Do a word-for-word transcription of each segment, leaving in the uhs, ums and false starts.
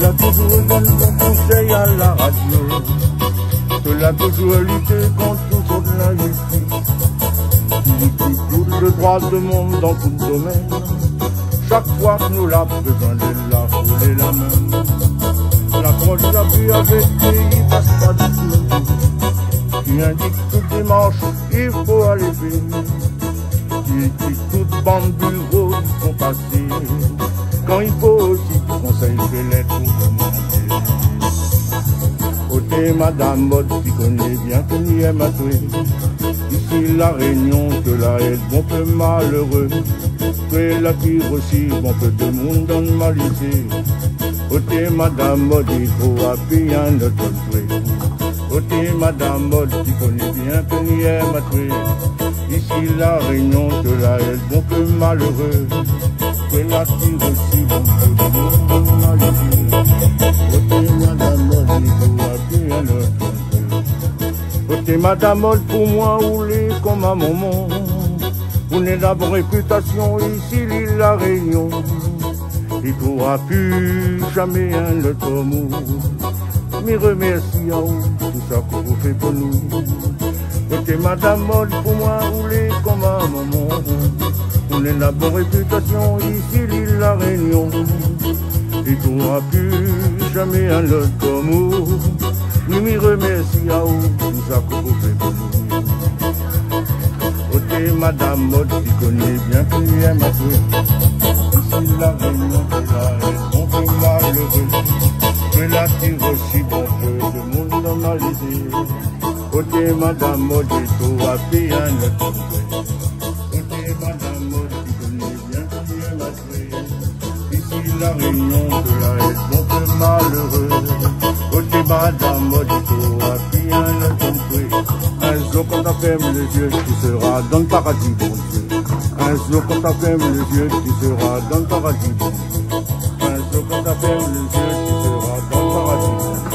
La toujour donn bon konsèy a la radio, ke la toujour lit kont tout sort linjistis. Li ékout tout le droi de moun dan tout domèn. Shak foi ke nou la bézoin d'èl, la foul é la min. La foli la vi avèk li, i pas pa ditou. Ki indik tout démarsh i fo alé fé. Ki, ki tout bann biro i fo pasé. Kan i fo osi konsèy fé lèt pou domandé. Oté madam Mod, ti koné bien ke ni èm atoué. Isi La Rényon, ke la èd bonpé maléré. Toué la ki rosir bonpé demoun dan malizé. Oté madam Mod, i fo apiy in lot kont toué. Oté madam Mod, ti koné bien ke ni èm atoué. Isi La Rényon, ke la èd bonpé maléré. Ke la ki rosir bonpé demoun dan malizé. Oté madam Mod, i fo apiy in lot kont toué. Oté madam Mod, pou moin ou lé konm in momon. Ou néna bon répitasion isi lil La Rényon. I trouvra pi jamé in lot konm ou. Mi remèrsi aou pou tou sa ke ou fé pou nou. Oté madam Mod, pou moin ou lé konm in momon. Ou néna bon répitasion isi lil La Rényon. I trouvra pi jamé in lot konm ou. Mi, mi remèrsi aou pou tou sa ke ou fé pou nou. Oté madam Mod, ti koné bien ke ni èm atoué. Isi La Rényon, ke la èd bonpé maléré. Ke la ki rosir bonpé demoun dan malizé. Oté madam Mod, i fo apiy in lot kont toué. Oté madam Mod, ti koné bien ke ni èm atoué. Isi La Rényon, ke la èd bonpé maléré. Oté madam Mod, i fo apiy in lot kont toué. In zour kan ta fèrm lé zié, ti sera dan le paradi, Bondié. In zour kan ta fèrm lé zié, ti sera dan le paradi, Bondié. In zour kan ta fèrm lé zié, ti sera dan le paradi, Bondié.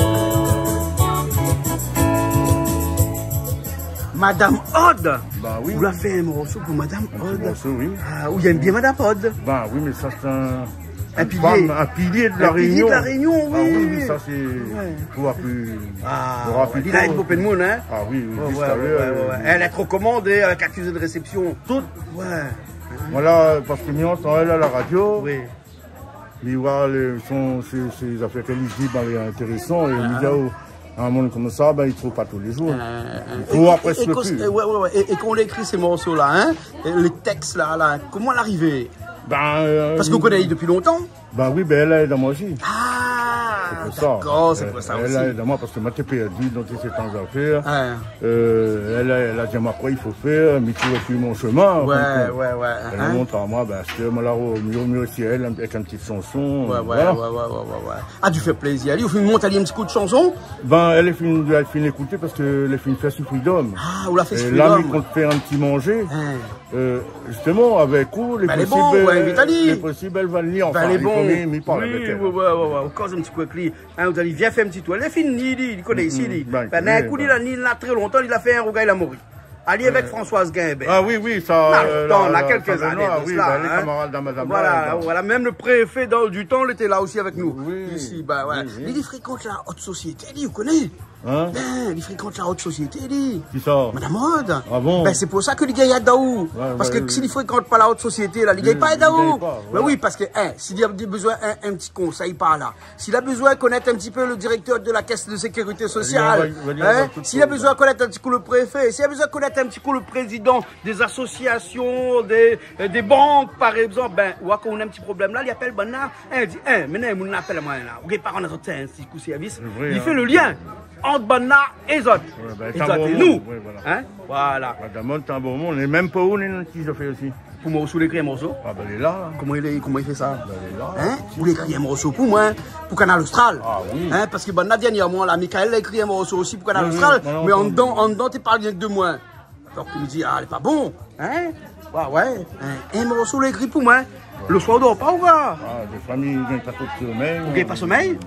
Madam Odd. Ba oui. Ou la fé in morso pou madam Odd. In ti morso, oui. Ah, ou èm bien madam Odd. Ba oui, mé sa sé in, in pilié. In pilié de La Rényon. In pilié de La Rényon, oui. Ah oui, oui, sa sé pou apui, pou apui. Ah, li la èd bonpé demoun, in. Ah oui, oui, ziska lèr, euh, èl lé rekomandé avèk akizé de résépsion. Tout. Ouais. Voilà, parske mi antann èl a la radio. Oui. Mi voi lé, son, sé, sé zafèr ke li di, bin, lé intérésan, é mi di, oh, in moun konmsa, bin, i trouv pa tou lé zour. Euh, i trouv apré, é, é, pi. É, ouais, ouais, ouais. É, é kan ou la ékri sé morso-la, in, é lé tèks la, la, koman la arivé ? Bin, euh, parske ou koné ali dopi lontan. Bin oui, bin, èl la èd amoin osi. Ah, dakor, sé pou sa osi. Èl la èd amoin parske moin té pèrdi dan tout sé tan zafèr. Ah. Euh, èl la, èl la di amoin kosa i fo fèr, mi trouv pi mon shomin, an fin de kont. Ouais, ouais, ouais. Èl la mont amoin, bin, sé moin la, mié, mié osi, èl, avèk in ti shanson, ouais, voilà. Ouais, ouais, ouais. Ah, ou fé plézir ali, ou fine mont ali in ti kou de shanson ? Bin, èl la fine, èl la fine ékouté parske èl la fine fé si Freedom. Ah, ou la fé si Freedom. É la, mi kont fé in ti manzé. Hein. Euh, zistoman, avèk ou, lé posib, lé posib, èl va vnir, an fin de kont, mi parl avèk èl. Oui, ouais, ouais, ouais, ouais. Ou koz in ti kou avèk li. Hein, ou di ali, vien fé in ti tour. Li la fini, li, li koné isi, li. Bin, li la ni la trè lontan, li la fé in rougay la mori. Ali avèk Françoise Guimbert. Ah oui, oui, sa, euh, lontan, la, la, kèlk zané de sa, lé kamarad de madam la, voilà. Mèm le préfé dan, du tan, li té la osi avèk nou. Oui, oui. Isi, bin, ouais. Li, li frékant la haute société, li, ou koné. Hein ? Bin, li frékant la haute société, li. Kisa ? Madam Odd. Ah bon ? Bin, sé pou sa ke li gingn èd aou. Ouais, parske si li frékant pa la haute société, la, li gingn pa èd aou. Li gingn pa, voilà. Bin oui, parske, hein, si li la bezoin in, in ti konsèy par la, si la bezoin konèt in ti pé le direktèr de la caisse de sécurité sociale, hein, si la bezoin konèt in ti kou le préfé, si la bezoin konèt in ti kou le prézidan dé asosiasion, dé, euh, dé bank, par égzanp, bin, ou oi, kan ou néna in ti problèm la, li apèl banna, hein, li di, hein, mé néna moun la apèl amoin la, ou gingn pa rann azot in ti kou sèrvis. Li fé le lien ant banna é zot. Ouais, bin, é zot é nou. Ouais, voilà. Hein ? Voilà. Madam Odd, sé in bon moun. É mèm pou ou, néna in ti zafèr osi. Pou moin osi, ou la ékri in morso ? Ah, bin, lé la, la. Koman li lé, koman li fé sa ? Bin, lé la, la. Hein ? Ou la ékri in morso pou moin, pou Kanal Austral. Ah oui. Hein ? Parske banna, dèrnièrman la, Michael la ékri in morso osi pou Kanal Austral, mé andan, andan, té parl rienk de moin. Donk, mi di, ah, lé pa bon. Hein ? Ouais, ouais. Hein ? In morso ou la ékri pou moin. Le soir, ou dor pa, ou va ? Ah, défoi mi gingn pa tro somèy. Ou gingn pa somèy ?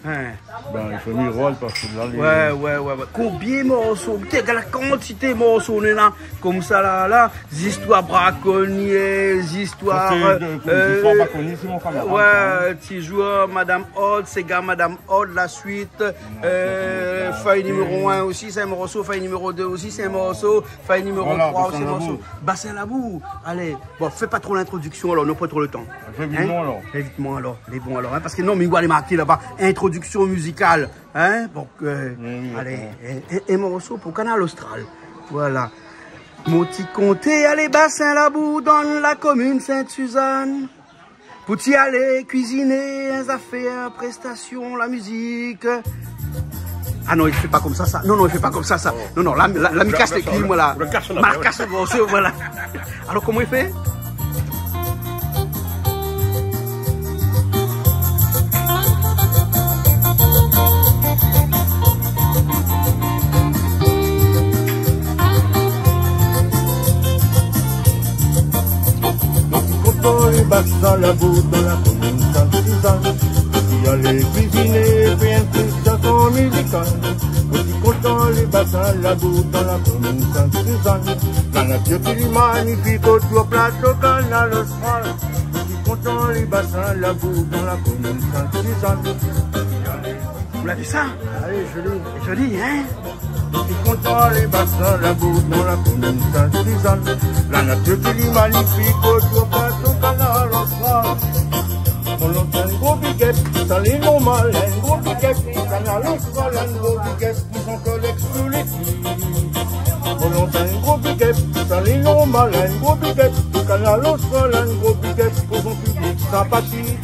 Hein. Ben, i fo mi rod parske la, lé... Ouais, ouais, ouais, ouais. Konbien morso ? Té, gard la kantité morso néna, konmsa la, la. Zistoir brakonié, zistoir, euh, zistoir brakonié, sé mon kamarad, ouais, sa. Ti zour Madame Odd, séga Madame Odd, la suite, euh, Fèy niméro un osi, sé in morso, Fèy niméro deux osi, sé in morso, Fèy niméro trois osi, sé in morso. Voilà, Basin Labou. Basin Labou. Alé, bon, fé pa tro lintrodiksion alor, nou na pa tro le tan. Fé vit alor. Fé vit alor, lé bon alor, hein, parske non, mé mi oi lé marké laba, introdiksion mizikal, hein, donk, euh, oui, oui, alé, in, in, in morso pou Kanal Austral. Voilà. Mon ti konté alé Basin Labou dan la komine Sint-Sizane. Pou ti alé kuiziné, in zafèr, prestasion, la mizik. Ah non, i fé pa konmsa sa. Non, non, i fé pa konmsa sa. Non, non, la, la, la, mi kas le kli, moin, la. Ma kas le morso, voilà. Alor, koman i fé ? Mon ti konté alé Basin Labou dan la komine Sint-Sizane. Pou ti alé kuiziné, fé in prestasion mizikal. Mon ti konté alé Basin Labou dan la komine Sint-Sizane. La natir lé magnifik otour, plato Kanal Austral. Mon ti konté alé Basin Labou dan la komine Sint-Sizane. Ou la vi sa ? Ah oui, zoli. Zoli, hein ? Mon ti konté alé Basin Labou dan la komine Sint-Sizane. La natir lé magnifik otour, plato Kanal Austral. Mon lanti in gro big up, sa lé normal, in gro big up pou Kanal Austral, in gro big up pou Jean-Claude Exoulier. Mon lanti in gro big up, sa lé normal, in gro big up pou Kanal Austral, in gro big up pou son piblik sinpatik.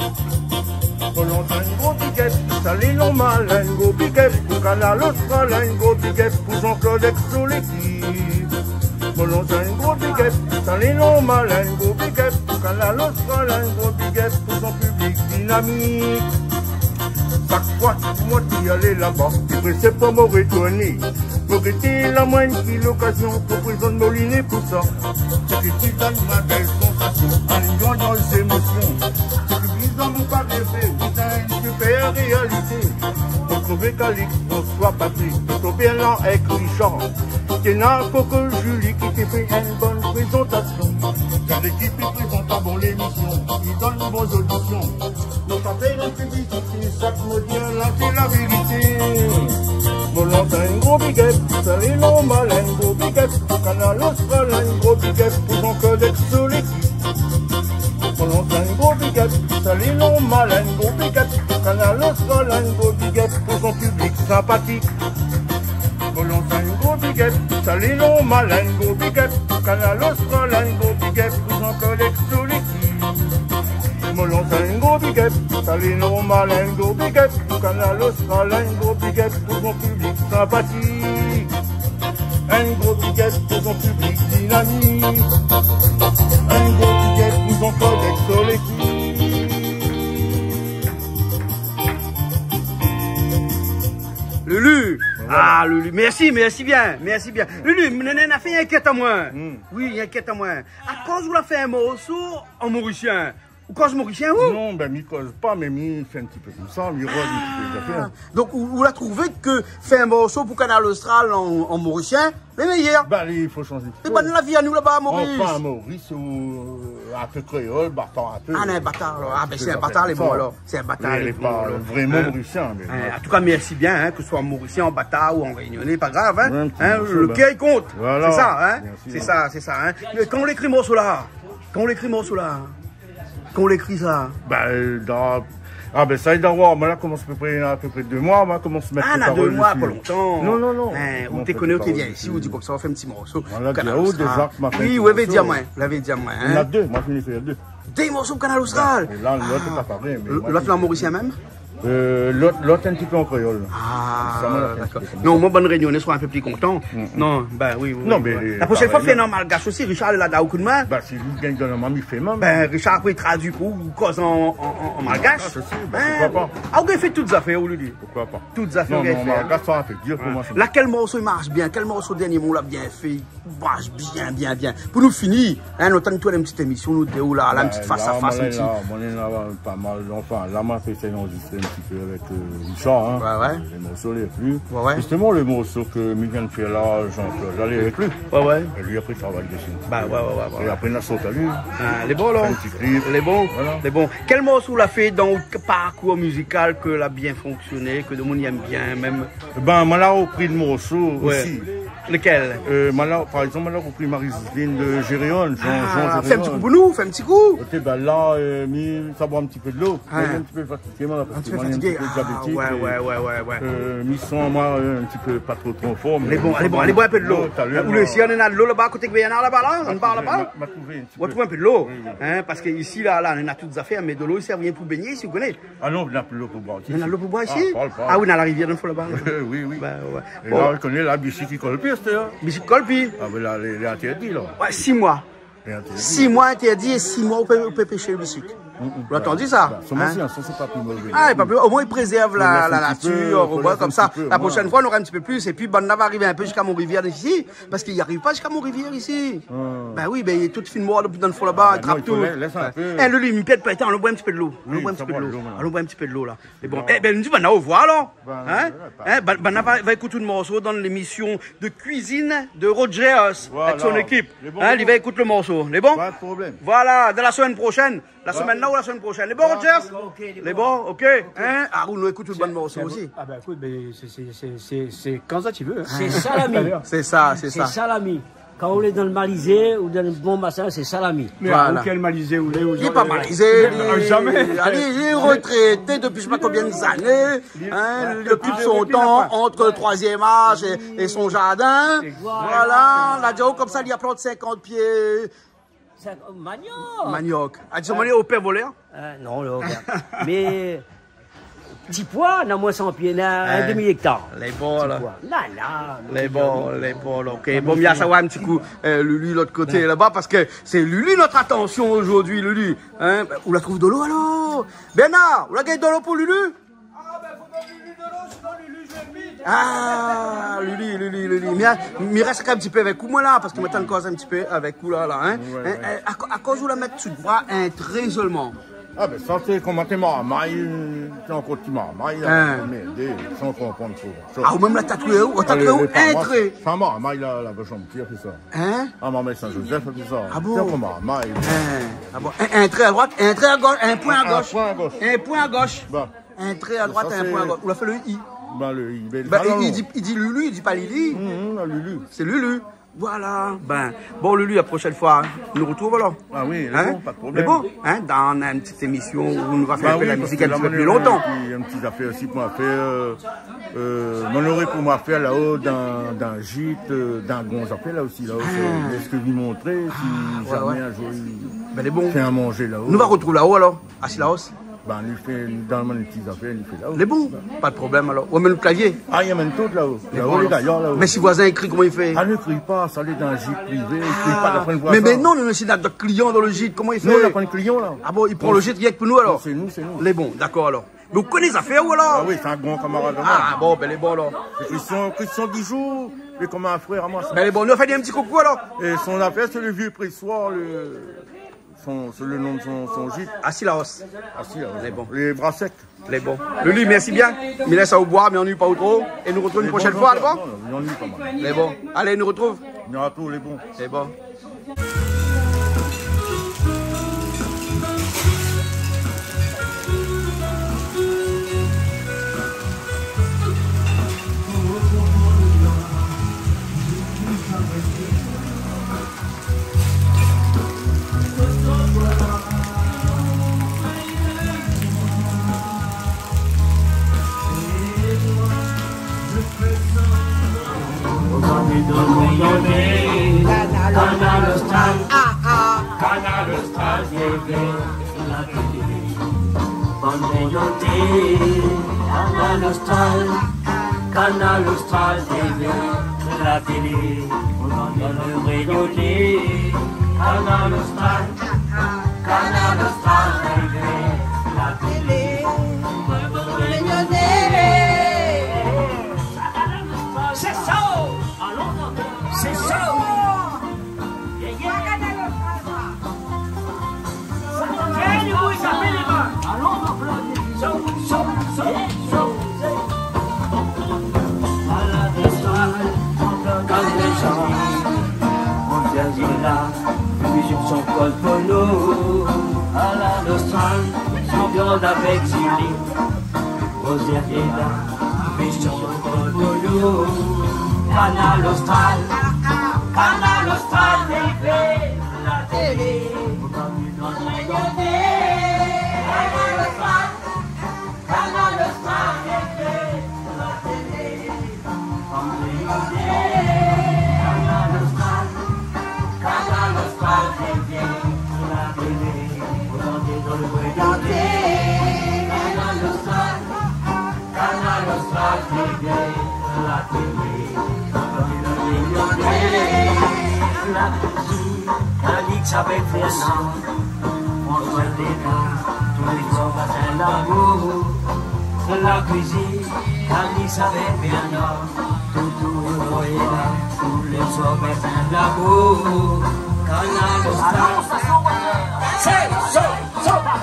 Mon lanti in gro big up, sa lé normal, in gro big up pou Kanal Austral, in gro big up pou Jean-Claude Exoulier. Mon lanti in gro big up, sa lé normal, in gro big up pou Kanal Austral, in gro big up pou son piblik dinamik. Shak foi moin té alé laba, té présé pou moin retourné. Moin té la moin ki lokazion pou prézant Moliné pou sa. Sé ke ti dan ma bèl sansasion, an liyon dan zémosion. Sé ke bizar mon pa révé, ou sa in sipèr réalité. Mon trouvé Calix, François Patrick, Toto Bernard èk Richard. Té na Coco Julie ki té fé in bone prézantasion. Kan lékip i prézant in bon lémision, i donn bon zodision. Non pa fé in piblisité, sak mo di la, sé la vérité. Mon lanti in gro big up, sa lé normal, in gro big up pou Kanal Austral, in gro big up pou Jean-Claude Exoulier. Mon lanti in gro big up, sa lé normal, in gro big up pou Kanal Austral, in gro big up pou son piblik sinpatik. Mon lanti in gro big up, sa lé normal, in gro big up pou Kanal Austral, in gro big up pou Jean-Claude Exoulier. Mon lanti in gro big up, sa lé normal, in gro big up pou Kanal Austral, in gro big up pou son piblik sinpatik. In gro big up pou son piblik dinamik. In gro big up pou son kolèg Soleil. Lulu. Voilà. Ah, Lulu, mèrsi, mèrsi bien, mèrsi bien. Lulu, néna in afèr i inkièt amoin. Hmm. Oui, i inkièt amoin. Akoz ou la fé in morso an morisien ? Ou koz morisien, ou ? Non, ben, mi koz pa, mé mi fé in ti pé konmsa, mi rod in ti pé zafèr. Ah, donk, ou, ou la trouvé ke fé in morso pou Kanal Austral an, an morisien, lé méyèr. Ben, i fo shanzé. Sé pa la vi anou laba, Moris. Anfin, Moris, ou, euh, in pé kréol, batar in pé. Ah, non, batar, alor. Ah, ben, sé in batar, lé bon, alor. Sé in batar, lé bon, alor. Mé lé pa vréman morisien, mé... Hein, an tou ka, mèrsi bien, hein, ke se soi an morisien, an batar ou an rényoné, pa grav, hein. Ouais, in ti morso, le kèr i kont. Voilà. Sé sa, hein. Mèrsi, hein. Sé sa, sé sa, hein. Mé kan ou la ékri morso la, kan ou la ékri morso la, Kan ou la ékri sa ? Ben, euh, dan, ah ben, sa i doi avoir, moin la komans apépré, apépré dé moi, moin la komans mèt... Ah, na dé moi, pa lontan. Non, non, non. Hein, ou té koné, ou té vien isi, ou di konmsa, ou fé in ti morso. Voilà, Kanal Austral. Oui, ou lavé di amoin, ou lavé di amoin, hein. Na dé, moin la fini fé dé. Dé morso Kanal Austral. É la, lot lé pa paré, mé lot la an morisien mèm ? Euh, lot, lot in ti pé an kréol. Ah, dakor. Non, moin, bann rényoné sra in pé pli kontan. Mm, mm. Non, ben oui, oui. Non, mé la proshèn foi, fé an malgash osi. Richard lé la, donn in koudmin. Ben, si li gingn donn in koudmin, mi fé mèm. Ben, Richard, apré, i tradui pou ou, koz an, an, an, an malgash. Ah, si, si, ben, poukoi pa. Ah, ou gingn fé tout zafèr, ou, Lulu. Poukoi pa. Tout zafèr, ou gingn fé, hein. Non, non, malgash, sa, an fé dir pou moin. Laquel morso i marsh bien ? Quel morso dernié moman ou la bien fé ? Bah, bien, bien, bien. Pou nou fini, hein, nou tann tourn in ti émision, nou dé, ou la, la, in ti fas a fas, in ti... Ben, la, moin lé la, moin lé la, pa mal, anfin, la, moin la fé sa, non, zistoman. Ti pé avèk, euh, Richard, hein. Ouais, ouais. Lé morso, lé avèk li. Ouais, ouais. Zistoman, le morso ke mi vien fé la, Jean-Claude, la, lé avèk li. Ouais, ouais. É li, apré, i travay dési. Bah, ouais, ouais, ouais, ouais. É apré, nou la sort ali. Ah, lé bon, la. Fé in ti klip. Lé bon. Voilà. Lé bon. Kèl morso ou la fé dan out parkour mizikal ke la bien fonksioné, ke le moun i èm bien, mèm ? Ben, moin la repri le morso osi. Lekèl ? Euh, moin la, par égzanp, moin la repri Marie-Joselyne de Géréon, Jean, Jean Géréon. Ah, fé in ti kou pou nou, fé in ti kou. Ok, ben la, euh, mi sa boir in ti pé dolo. Hein. Mi lé in ti pé fatigé, moin la, parske moin lé in ti pé diabétik. Ah, ouais, ouais, ouais, ouais. Euh, mi san moin, euh, in ti pé pa tro, tro an form. Lé bon, lé bon, alé boir in pé dolo. Talèr, ou lé isi, néna dolo laba, koté ke néna laba la, an bar laba. Ma trouvé in ti pé. Ou la trouv in pé dolo, oui, oui, hein, parske isi la, la, néna tout zafèr, mé dolo isi, i vien pou bingné isi, ou koné. Ah non, néna dolo pou boir isi. Néna dolo pou boir isi ? Ah, parl pa. Ah oui, néna la rivièr dan fo laba. Oui, oui. Bah, ouais. É la, ou koné, la, bishik i kol pi, astèr, hein. Bishik i kol pi. Ah, ben la, lé, lé intèrdi, la. Ouais, sis moi. Lé intèrdi. Sis moi intèrdi é sis moi ou pé, ou pé pèsh le bishik. Mm, mm. Ou la antann sa ? Bah, solman, hein ? Si, sa, sé pa pli mové. Ah, é pa pli, omoin i prézèrv la, la natir, ou voi, konmsa. Fo lès in ti pé, voilà. La proshèn foi, nou nora in ti pé plis. É pi, bann la va arivé in pé ziska Mont-Rivière isi. Parske i ariv pa ziska Mont-Rivière isi. Hmm. Ben oui, ben, tout fine moir dan fo laba, i trap tout. Ah, ben non, i fo lès, lès in pé. Eh, Lulu, mi pèrd pa lo tan, alon boir in ti pé dolo. Oui, alon boir in ti pé dolo, la. Alon boir in ti pé dolo, la. Lé bon. Bon. Eh ben, nou di bann la orvoir, alor. Ben, hein ? Hein, bann, bann la va, va ékout out morso dan lémisyon de kuizine de Rogers avèk son ékip. Voilà. Lé bon, lé bon. Hein, li va ékout le morso. Lé bon ? Pa de problèm. Voilà, dan la semèn proshèn. La semèn la ou la semèn proshèn. Lé bon, Rogers ? Ok, lé bon. Lé bon, ok. Hein ? Ah, nou ékout out bann morso osi. Ah ben, ékout, ben, sé, sé, sé, sé, sé kan sa ti vé, hein. Sé salami. Sé sa, sé sa. Sé salami. Kan ou lé dan le malizé ou dan le bon machin, sé salami. Voilà. Mé a kèl malizé ou lé, ou lé pa malizé, li, li, li lé retrété dopi mi koné pa konbien zané, hein, li pass tout son tan ant troizièm az é, é son zardin. Voilà. Voilà, la di aou konmsa, li la plant sinkant pié. Sa, euh, maniok. Maniok. Ah, ti manz o pèr volèr ? Euh, non, lo pèr. Mé ti poi, na moin san pié, na in demi éktar. Lé bon, la. Ti poi. Na, na, lé bon, lé bon, ok. Bon, mi sa oir in ti kou, euh, Lulu, lot koté laba, parske sé Lulu nout atansion zordi, Lulu. Hein ? Ou la trouv dolo, alor ? Bernard, ou la gingn dolo pou Lulu ? Ah, ben, fo pa Lulu dolo, sinon Lulu, je vais vite. Ah, Lulu, Lulu, Lulu. Mi, mi rès in ti pé avèk ou, moin, la, parske mi atann koz in ti pé avèk ou, la, la, hein. Ouais, ouais. Hein, euh, akoz, akoz ou la mèt sou le bra in tré solman ? Ah, ben, sa, sé koman té marmay, té ankor ti marmay, la. Hein. Mé, sa, ou konpran pa. Ah, ou mèm la tatoué, ou, ou tatoué in tré. Sa, marmay, la, la, la, la fé sa. Hein ? Ah, marmay Saint-Joseph, la fé sa. Ah bon ? Té ankor marmay. Hein. Ah bon ? In, in tré a droit, in tré a gosh, in poin a gosh. In poin a gosh. In poin a gosh. Bah. In tré a droit, in poin a gosh. Sa, sé... Ou la fé le i. Bah, le i. Ben, i di, i di Lulu, i di pa Lili. Mhm, Lulu. Sé Lulu. Voilà. Ben, bon, Lulu, la proshèn foi, nou artrouv alor. Ah oui, lé bon, pa de problèm. Lé bon, hein, dan in ti émisyon ousa nou va fé in pé la mizik in ti pé pli lontan. Parske la, moin néna in ti, in ti zafèr osi pou fé, euh, euh, moin noré pou fé la-o dan, dan Git, euh, dan Gonz, zafèr la osi, la-o, sé, èske mi montré, si zamé in zour i fé in manzé la-o. Ben, lé bon. Nou va artrouv la-o, alor. Asi la-o. Ben, nou fé, nou done in ti zafèr, nou fé la-o. Lé bon, pa de problèm, alor. Ou amèn out klavié ? Ah, i amèn tout la-o. Lé bon, lé gayar la-o. Mé si voizin i kri, koman i fé ? Ah, nou kri pa, sa lé dan Git privé, i kri pa, d'apré in voi sa. Mé, mé non, nou osi, nou na dot klian dan le Git, koman i fé ? Non, nou na pa de klian, la. Ah bon, i pran le Git rienk pou nou, alor ? Sé nou, sé nou. Lé bon, dakor, alor. Mé ou koné zafèr, ou, alor ? Ah oui, sé in gran kamarad amoin. Ah bon, ben, lé bon, alor. Sé Christian, Christian Dijoux, lé konm in frèr amoin, sa. Ben, lé bon, nou fé in ti koukou, alor. É son zafèr, sé le vié présoi, le, son, sé le non de son, son Git. Asi la-o. Asi la-o. Lé bon. Lé bra sèk. Lé bon. Lulu, mèrsi bien. Mi lès aou boir, mi anui pa ou tro. É nou artrouv in proshèn foi, lé bon ? Non, non, non, non, pa mal. Lé bon. Alé, nou artrouv. Nou artrouv, lé bon. Lé bon. Kanal Austral. Ah, ah. Kanal Austral T V, la télé. Bann kominoté, Kanal Austral. Kanal Austral T V, la télé. Bann rényoné, Kanal Austral. Kanal Austral T V, la télé. Bann rényoné. Sé sa. Sé sa. Yeah, yeah. Alon, Jean-Claude. Jean, Jean, Jean. Polo, Kanal Austral, son viann avèk Julie. Rosaire Vega, Michel Polo, Kanal Austral, Kanal Austral, la télé. Kanal Austral, Kanal Austral, la télé. Kanal Austral, Kanal Austral, la télé. Kanal Austral, Kanal Austral, la télé. La musique, Alix avec Fernand. François Desna, tous les soirs matin l'amour. La cuisine, Alix avec Bernard. Tout, tout, tout, tout, tous les soirs matin l'amour. Kanal Austral. Kanal Austral.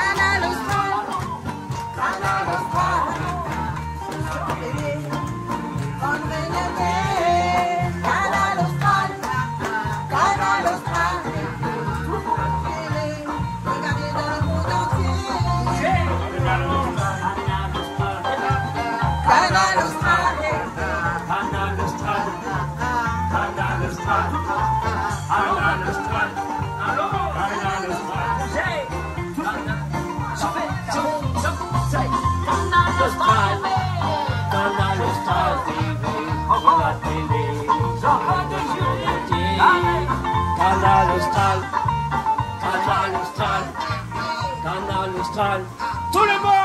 Kanal Austral. Kanal Austral. Kanal Austral. Kanal Austral. Kanal Austral. Kanal Austral. Kanal Austral. Kanal Austral. Kanal Austral, Kanal Austral, la télé. Kanal Austral, Kanal Austral, Kanal Austral. Tout le monde.